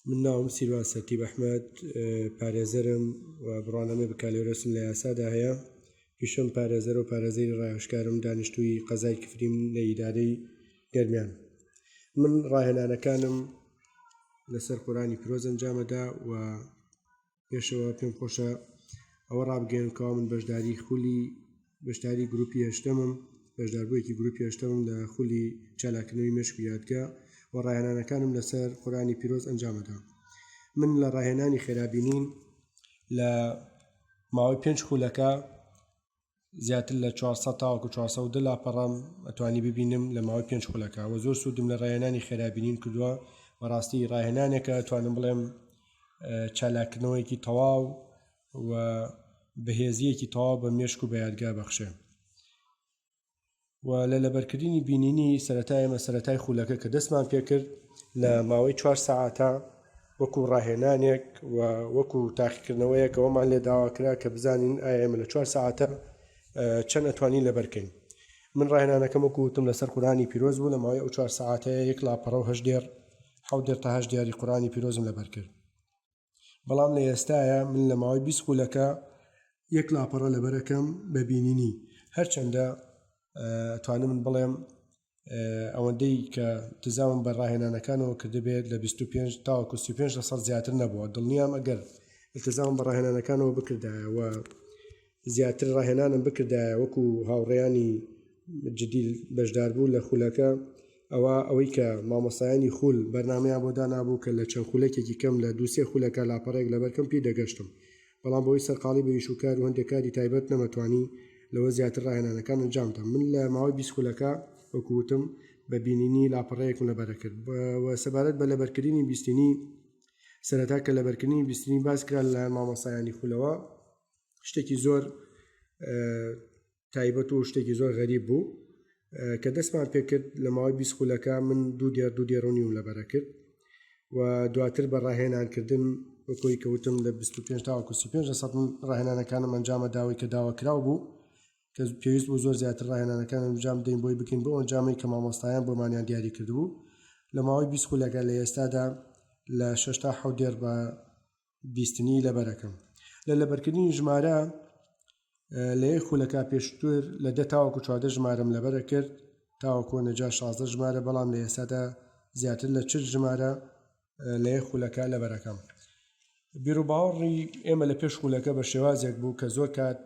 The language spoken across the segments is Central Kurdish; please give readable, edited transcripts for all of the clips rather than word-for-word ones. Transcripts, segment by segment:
من ناوم سیروان سەرتیب ئەحمەد، پارێزەرم و بڕوانامەی بکالۆریۆسم لە یاسادا هەیە. پیشەم پارێزەرە و پارێزەری ڕاوێژکارم، دانیشتووی قەزای کفریم لە ئیدارەی گەرمیان. من ڕاهێنانەکانم لەسەر قورئانی پیرۆز ئەنجامەدا و پێشەوە پێم خۆشە ئەوە ڕابگەیەنم کەوا من بەشداری خولی بەشداری گروپی هەشتەمم بەشداربوویەکی گروپی هەشتەمم لە خولی چالاکردنەوەی مێشک و یادگە و ڕاهێنانەکانم لەسەر قورئانی پیرۆز ئەنجامەدا من لە ڕاهێنانی خێرابینین لە ماوەی پێنج خولەکە زیاتر لە 400 تاوەکو 410 لاپەڕەم ئەتوانی ببینم لە ماوەی پێنج خولەکە وە زۆر سوودم لە ڕاهێنانی خێرابینین کردووە بەڕاستی ڕاهێنانێکە توانم بڵێم چالاکردنەوەیەکی تەواو و بەهێزیەکی تەواو بە مێشک و بە یادگا بەخشێ و لە لەبەرکردنی بینینی سەرەتا ئێمە سەرەتای خولەکە کە دەستمان پێکرد لە ماوەی چوار سەعاتە وەکو ڕاهێنانێک و وەکو تاقیکردنەوەیەک ئەوەمان لێ داوا کرا کە بزانین ئایا ئێمە لە چوار سەعاتە چەند ئەتوانین لەبەرکەین من ڕاهێنانەکەم وەکو وتم لەسەر قورانی پیرۆز بوو لە ماوەی ئەو چوار سەعاتەیە یەک لاپەڕە و هەشت دێڕ حەوت دێڕ تا هەشت دیاری قورانی پیرۆزم لەبەر کرد بەڵام لە ئێستاە من لە ماوەی 20 خولەکە یەک لاپەڕە لەبەرەکەم بە بینینی هەرچەندە توانم من بڵێم ئەوەندەی کە التزامم بە ڕاهێنانەکانەوە کردبێت لە 25 تاوەکو 35 لە سەد زیاتر نەبووە دڵنیام ئەگەر التزامم بە ڕاهێنانەکانەوە بکردایە و زیاتر ڕاهێنانم بکردایە وەکو هاوڕێیانی جدی بەشداربوو لە خولەکە ئەوە ئەوەی کە مامۆستایانی خول بەرنمەیان بۆ دانابوو کە لە چەند خولەکێکی کەم لە دووسێ خولەکە لاپەڕێک لەبەرکەم پێی دەگەشتم بەڵام بەهۆی سەرقاڵی بە ئیش و کار و هەندێک کاری تایبەت نەمەتوانی لەوە زیاتر ڕاهێنانەکان ئەنجام بدەم. من لە ماوەی 20 خولەکە وەکو وتم بە بینینی لاپەڕەیەکم لەبەرەکرد و سەبارەت بە لەبەرکردنی بیستینی سەرەتا کە لەبەرکردنی بیستینی باس کرا لەلایەن مامۆستایانی خولەوە شتێکی زۆر تایبەت و شتێکی زۆر غەریب بوو کە دەستمان پێکرد لە ماوەی 20 خولەکە من دوو دێر دوو دێر و نیوم لەبەرە کرد و دواتر بە ڕاهێنانکردن وەکۆی کەوتم لە 25 تاوەکو 35 لە سەد ڕاهێنانەکانم ئەنجامە داوای کە داوا کراو بوو کە پێویست بوو زۆر زیاتر ڕاهێنانەکان ئەنجام بدەین بۆی بکەین بۆ ئەنجامەی کە مامۆستایان بۆمانیان دیاری کردبوو لە ماوەی 20 خولەکە لە ئێستادا لە 6 تا 7 دێر بە بیستنی لەبەرەکەم لە لەبەرکردنی ژمارە لە یەک خولەکە پێشتر لە دە تاوەکو 14 ژمارەم لەبەرە کرد تاوەکو نەجا 16 ژمارە بەڵام لە ئێستادا زیاتر لە چل ژمارە لە یەک خولەکە لەبەرەکەم بیرروباوەڕی ئێمە لە پێش خولەکە بە شێوازێک بوو کە زۆر کات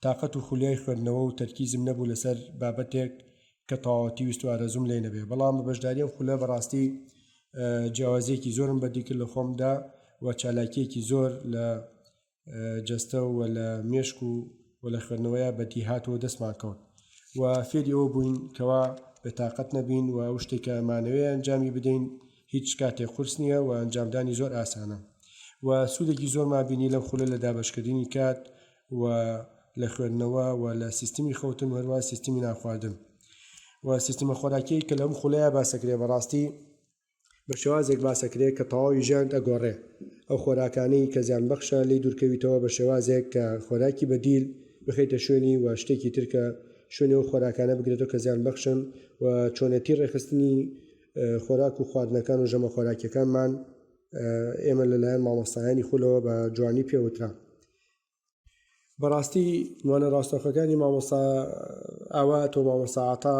تاقەت و خولیای خوێندنەوە و تەرکیزم نەبوو لەسەر بابەتێک کە تەواوەتی ویست و ئارەزووم لێ نەبێ بەڵام بە بەشداری ئەم خولە بەڕاستی جیاوازیەکی زۆرم بەدی کرد لە خۆمدا و چالاکیەکی زۆر لە جەستە و لە مێشک و و لە خوێندنەوەیە بەدی هاتەوە دەستمان کەوت و فێری ئەوە بووین کەوا بێتاقەت نەبین و ئەو شتێک کە مانەوەی ئەنجامی بدەین هیچ کاتێک قورس نییە و ئەنجامدانی زۆر ئاسانە و سوودێکی زۆرمان بینی لەم خولە لە دابەشکردنی کات و لە خوێندنەوە و لە سیستمی خەوتن و هەروە سیستمی نانخواردن و سیستمە خۆراکیی کە لەم خولەیە باسەکرێ بەڕاستی بە شێوازێک باسەکرێ کە تەواوی ژیانت ئەگۆڕێ ئەو خۆراکانەی کە زیان بەخشە لێی دوورکەویتەوە بە شێوازێک کە خۆراکی بەدیل بخەیتە شوێنی و شتێکی تر کە شوێنی ئەو خۆراکانە بگرێتەوە کە زیان بەخشن و چۆنێتی ڕێکخستنی خۆراک و خواردنەکان و ژەمە خۆراکیەکانمان ئێمە لەلایەن مامۆستایانی خولەوە بە جوانی پێوترا بەڕاستی وانە ڕاستەخەکانی مامۆستا ئاوات و مامۆستا عتا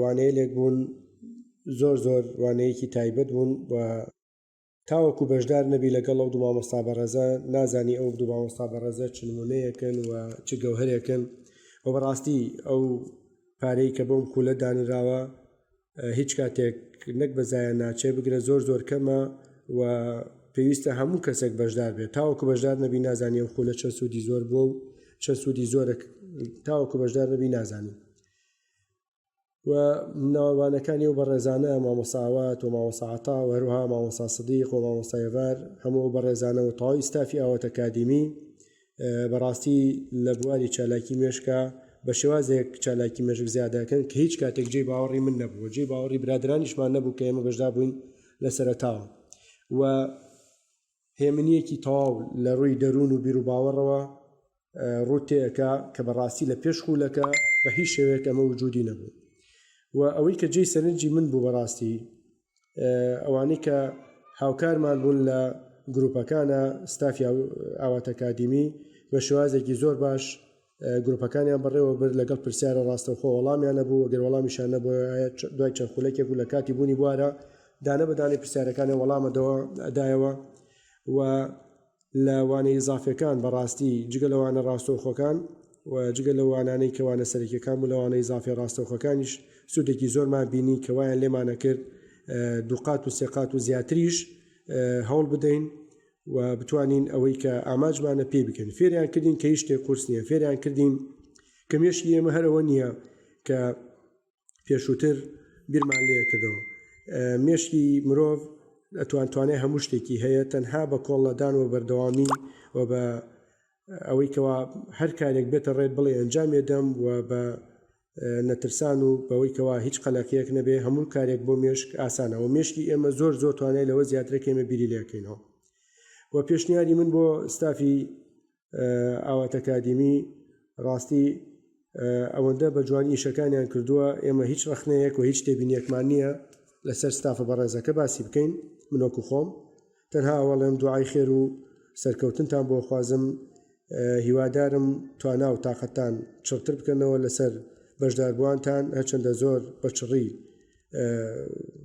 وانەیەلێک بوون زۆر زۆر وانەیەکی تایبەت بوون و تاوەکو بەشدار نەبی لەگەڵ ئەو دوو مامۆستا بەڕێزە نازانی ئەو دوو مامۆستا بەڕێزە چ نمونەیەکن و چ گەوهرێکن و بەڕاستی ئەو پارەی کە بۆم خولە دانراوە هیچ کاتێک نەک بە زایە ناچێ بگرە زۆر زۆر کەمە و پێویستە هەموو کەسێک بەشدار بێت تاوەکو بەشدار نەبی نازانی ئەم خولە چەند سوودی زۆر بووە و چەند سوودی زۆرە تاوەکو بەشدار نەبی نازانی و ناوانەکانی و بەڕێزانە مامۆستا ئاوات و مامۆستا عەتا و هەروەها مامۆستا سدیق و مامۆستا ئێڤار هەموو ئەو بەڕێزانە و تەواوی ستافی ئاوات ئەکادیمی بەڕاستی لە بواری چالاکی مێشکە بە شێوازێک چالاکی مێشک زیادەکەن کە هیچ کاتێک جێی باوەڕی من نەبوو جێی باوەڕی برادرانیشمان نەبوو کە ئێمە بەشدا بووین لە سەرەتاوە و هێمنیەکی تەواو لە ڕووی دەروون و بیر و باوەڕەوە ڕوو تێئەکا کە بەڕاستی لە پێش خولەکە بە هیچ شێوەیەک ئەمە وجودی نەبوو و ئەوەی کە جێی سەرنجی من بوو بەڕاستی ئەوانەی کە هاوکارمان بوون لە گروپەکانە ستافی ئاوات ئەکادیمی بە شێوازێکی زۆر باش گروپەکانیان بەڕێوە برد لەگەڵ پرسیارە ڕاستەوخۆ وەڵامیان نەبوو گەر وەڵامیشان نەبوو دوای چەند خولەکێک و لە کاتی بوونی بوارە دانە بە دانەی پرسیارەکانی وەڵامە دایەوە و لە وانە ئیزافیەکان بەڕاستی جگە لە وانە ڕاستەوخۆکان و جگە لە وانانەی کە وانە سەرەکیەکان بوو لە وانە ئیزافیە ڕاستەوخۆکانیش سوودێکی زۆرمان بینی کە وایان لێمانە کرد دووقات و سێقات و زیاتریش هەوڵ بدەین و بتوانین ئەوەی کە ئامانجمانە پێی بکەن فێریان کردین کە هیچ شتێک قورس نییە فێریان کردین کە مێشکی ئێمە هەرەوە نییە کە پێشووتر بیرمان لێ کردەوە مێشکی مرۆڤ ئەتوان توانای هەموو شتێکی هەیە تەنها بە کۆڵنەدان و بەردەوامی و بە ئەوەی کەوا هەر کارێک بێتە ڕێت بڵێ ئەنجامێ دەم و بە نەترسان و بەوەی کەوا هیچ قەلەقیەک نەبێ هەموو کارێک بۆ مێشک ئاسانە و مێشکی ئێمە زۆر زۆر توانای لەوە زیاترە کە ئێمە بیری لێکەینەوە و پێشنیاری من بۆ ستافی ئاوات ئەکادیمی ڕاستی ئەوەندە بە جوانی ئیشەکانیان کردووە ئێمە هیچ ڕەخنەیەک و هیچ تێبینیەکمان نییە لەسەر ستافە بەڕێزەکە باسی بکەین من وەکو خۆم تەنها ئەوەڵێم دوعای خێر و سەرکەوتنتان بۆ خوازم هیوادارم توانا و تاقەتان چڕتر بکەنەوە لەسەر بەشداربووانتان هەرچەندە زۆر بە چڕی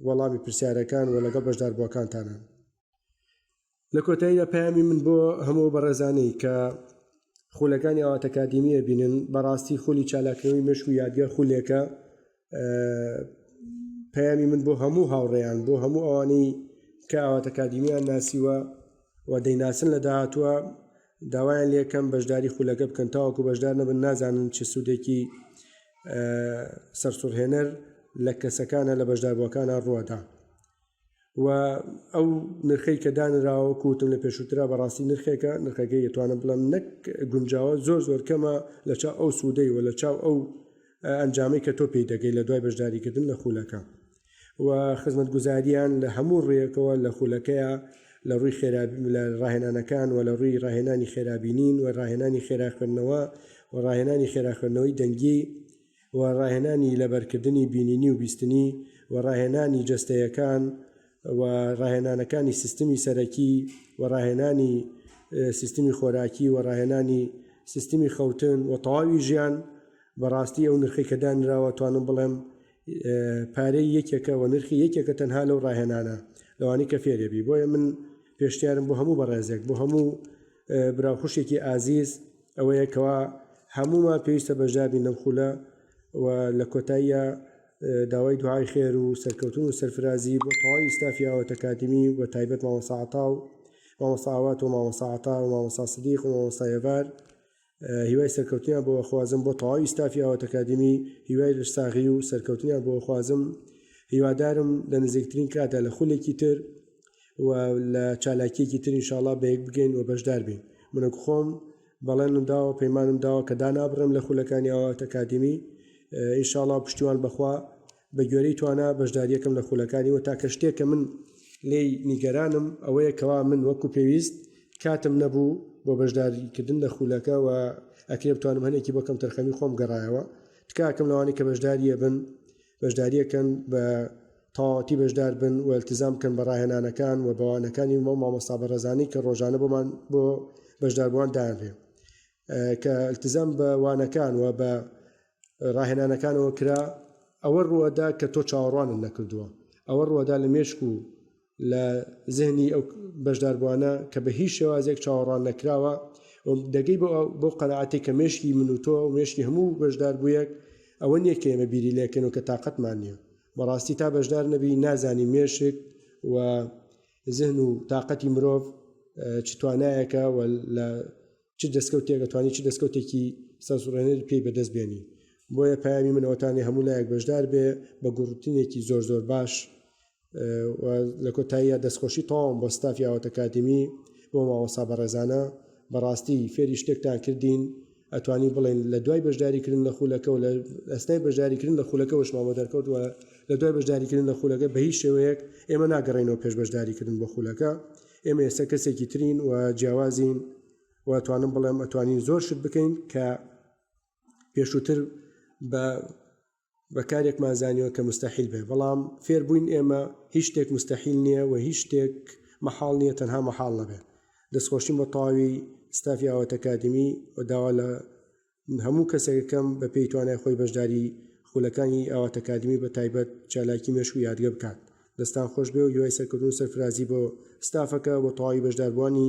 وەڵامی پرسیارەکان و لەگەڵ بەشداربووەکانتانن. لە کۆتاییدا پەیامی من بۆ هەموو بەڕێزانەی کە خولەکانی ئاوات ئەکادیمی ئەبینن بەڕاستی خولی چالاکنەوەی مێشک و یادگە خولێکە پەیامی من بۆ هەموو هاوڕێیان بۆ هەموو ئەوانەی کە ئاوات ئەکادیمیان ناسیوە و دەیناسن لە داهاتووە داوایان لێکەم بەشداری خولەکە بکەن تاوەکو بەشدار نەبن نازانن چ سوودێکی سەرسوڕهێنەر لە کەسەکانە لە بەشداربووەکانە ڕووەدا. و ئەو نرخەی کە دانراوە کوتم لە پێشووترا بەڕاستی نرخێکە نرخەکەی ئەتوانم بڵێم نەک گونجاوە زۆر زۆر کەمە لە چاو ئەو سوودەی و لە چاو ئەو ئەنجامەی کە تۆ پێی دەگەی لە دوای بەشداریکردن لە خولەکە و خزمەتگوزاریان لە هەموو ڕێیەکەوە لە خولەکەیە لە ڕووی خێرا لە ڕاهێنانەکان و لە ڕووی ڕاهێنانی خێرابینین و ڕاهێنانی خێرا خوێندنەوە و ڕاهێنانی خێرا خوێندنەوەی دەنگی و ڕاهێنانی لەبەرکردنی بینینی و بیستنی و ڕاهێنانی جەستەیەکان و ڕاهێنانەکانی سیستمی سەرەکی و ڕاهێنانی سیستمی خۆراکی و ڕاهێنانی سیستمی خەوتن و تەواوی ژیان بەڕاستی ئەو نرخی کە دانراوە توانم بڵێم پارەی یەکێکە و نرخی یەکێکە تەنها لەو ڕاهێنانە لەوانی کە فێرێبی بۆیە من پێشتیارم بۆ هەموو بەڕێزێک بۆ هەموو براخوشێکی ئازیز ئەوەیە کەوا هەموومان پێویستە بەشدار بین لەم خولە و لە کۆتاییە داوای دوعای خێر و سەرکەوتن و سەرفرازی بۆ تەواوی ستافی ئاوات ئەکادیمی و تایبەت مامۆستا عەتا و مامۆستا ئاوات و مامۆستا عەتا و مامۆستا سدیق و مامۆستا ئێڤار هیوای سەرکەوتنیان بۆ خوازم بۆ تەواوی ستافی ئاوات ئەکادیمی هیوای لەشساغی و سەرکەوتنیان بۆ خوازم هیوادارم لە نزیکترین کاتدا لە خولێکی تر و لە چالاکیەکی تر ئینشاڵا بەیەک بگەین و بەشدار بین منەک خۆم بەڵێنم داوە پەیمانم داوە کە دانابڕێم لە خولەکانی ئاوات ئەکادیمی ئینشاڵا پشتیوان بەخوا بە گوێرەی توانا بەشداریەکەم لە خولەکانی و تاکە شتێک کە من لێی نیگەرانم ئەوەیە کەوا من وەکو پێویست کاتم نەبوو بۆ بەشداریکردن لە خولەکە و ئەکرێ بتوانم هەنێکی بۆ کەم تەرخەمی خۆم گەڕایەوە تکاکەم لەوانەی کە بەشداریە بن بەشداریەکەن بە تەواوەتی بەشدار بن و التزام بکەن بە ڕاهێنانەکان و بەوانەکانی و مامۆستا بەڕێزانەی کە ڕۆژانە بۆمان بۆ بەشداربووان دانرێ کە التزام بە وانەکان و بە ڕاهێنانەکانەوە کرا ئەوە ڕووەدا کە تۆ چاوەڕوانت نەکردووە ئەوە ڕووەدا لە مێشک و لە زهنی ئەو بەشداربووانە کە بە هیچ شێوازێک چاوەڕوان نەکراوە و دەگەی بۆ بۆ قەناعەتێک کە مێشکی من و تۆ و مێشکی هەموو بەشداربوویەک ئەوە نییە کە ئێمە بیری لێکەین و کە تاقەتمان نییە بەڕاستی تا بەشدار نەبی نازانی مێشک و زهن و تاقەتی مرۆڤ چ توانایەکە و لە چ دەستکەوتێک ئەتوانی چ دەستکەوتێکی سەرسوڕێنەر پێی بەدەست بێنی بۆیە پەیامی من ئەوەتانێ هەموو لایەک بەشدار بێ بە گوڕتنێکی زۆر زۆر باش و لە کۆتاییە دەستخۆشی تەواوم بۆ ستافی ئاوات ئەکادیمی بۆ مامۆستا بەڕێزانە بەڕاستی فێری شتێکتان کردین ئەتوانی بڵێن لە دوای بەشداریکردن لە خولەکە و لە ئەسنای بەشداریکردن لە خولەکە وشمامە دەرکەوت و لە دوای بەشداریکردن لە خولەکە بە هیچ شێوەیەک ئێمە ناگەڕێنەوە پێش بەشداریکردن بۆ خولەکە ئێمە ئێستا کەسێکی ترین و جیاوازین و ئەتوانم بڵێم ئەتوانین زۆر شت بکەین کە پێشووتر بە بە کارێکمان زانیوە کە مستحیل بێ بەڵام فێربووین ئێمە هیچ شتێک مستحیل نییە و هیچ شتێک مەحاڵ نییە تەنها مەحاڵ نەبێ. دەستخۆشیم بۆ تەواوی ستافی ئاوات ئەکادیمی و داوا لە هەموو کەسێک ئەکەم بە پێی توانای خۆی بەشداری خولەکانی ئاوات ئەکادیمی بە تایبەت چالاکی مێشک و یادگە بکات. دەستان خۆش بێ و هیوای سەرکەوتن و سەرفرازی بۆ ستافەکە و تەواوی بەشداربووانی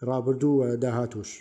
ڕابردوو و داهاتووش.